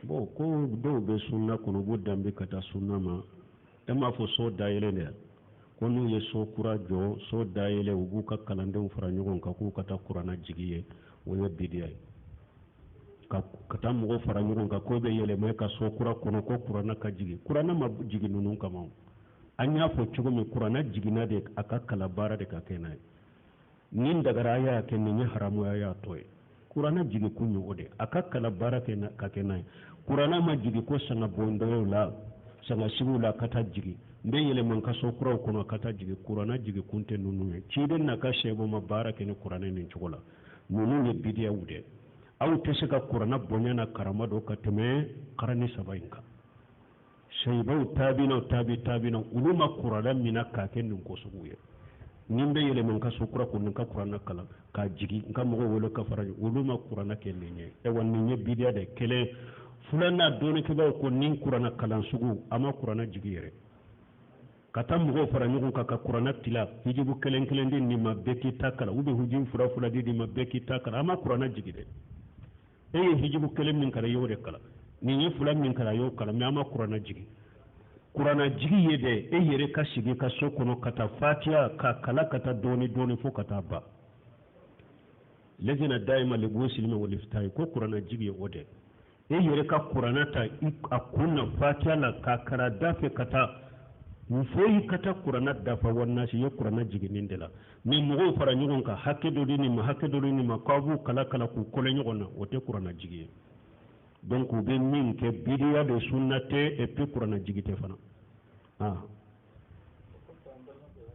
Bon, ko dɔw bɛ sunna kɔnɔ, u b'u danbe ka taa sunna ma. E m'a fɔ so dayɛlɛ de ko n'u ye so kura jɔ, so dayɛlɛ, u b'u ka kalandenw fara ɲɔgɔn kan k'u ka taa kuranna jigi ye. O ye bidiya ye. Ka taa mɔgɔw fara ɲɔgɔn kan k'o bɛ yɛlɛma e ka so kura kɔnɔ ko kuranna ka jigin, kuranna ma jigin ninnu kama. An y'a fɔ cogo min, kuranna jiginna de a ka kalan, baara de ka kɛ n'a ye. Nin dagara, a y'a kɛ, nin ye haramu ye, a y'a to ye. Kuranna jigi kun ye o de, a ka kalan, baara ka kɛ n'a ye. Kuranna ma jigi ko sanga bondɔw la, sanga sigiw la ka taa jigi, n bɛ yɛlɛma n ka so kuraw kɔnɔ ka taa jigi. Kuranna jigi kun tɛ ninnu ye. Ciden n'a ka sahabaw ma baara kɛ ni kuranɛ nin cogo la. Ninnu ye bidiyaw de. Aw tɛ se ka kuranna bonya n'a karama dɔn ka tɛmɛ karani saba in kan. Sahabaw, taabinaw, taabi taabinaw, olu ma kuranna minɛ k'a kɛ nin ko sugu ye. Ni n bɛ yɛlɛma n ka so kura kɔnɔ, n ka kuranna kalan k'a jigin, n ka mɔgɔw wele ka fara, olu ma kuranna kɛ nin ye. Ayiwa, nin ye bidiya de kelen. Filanan, dɔnnikɛbaaw ko nin kuranna kalan sugu, a ma kuranna jigi yɛrɛ. Ka taa mɔgɔw fara ɲɔgɔn kan ka kuranna tila, hijibu kelen kelen di nin ma, bɛɛ k'i ta kalan, ou bien hijibu fila fila di nin ma, bɛɛ k'i ta kalan, a ma kuranna jigi dɛ. E ye hijibu kelen min kalan, i y'o de kalan. Nin ye fila min kalan, a y'o kalan, mais an ma kuranna jigi. Kuranna jigi ye dɛ, e yɛrɛ ka sigi ka so kɔnɔ ka taa fatiya ka kalan, ka taa dɔɔni dɔɔni fo ka taa ban. Lajina dayima le gusilimi walifitayi ko kuranna jigi ye o de, e yɛrɛ ka kuranna ta a kun na fatiya la k'a kalan da fɛ ka taa foyi ka taa kuranna dafa wanasi ye kuranna jiginni de la. Ni mɔgɔw fara ɲɔgɔn kan, hakɛ dɔ di nin ma, hakɛ dɔ di nin ma, k'aw b'u kala kala k'u kɔlɛ ɲɔgɔn na, o tɛ kuranna jigi ye. Donc u bɛ min kɛ, bidiya de, sunna tɛ, et puis kuranna jigi tɛ fana. Ah.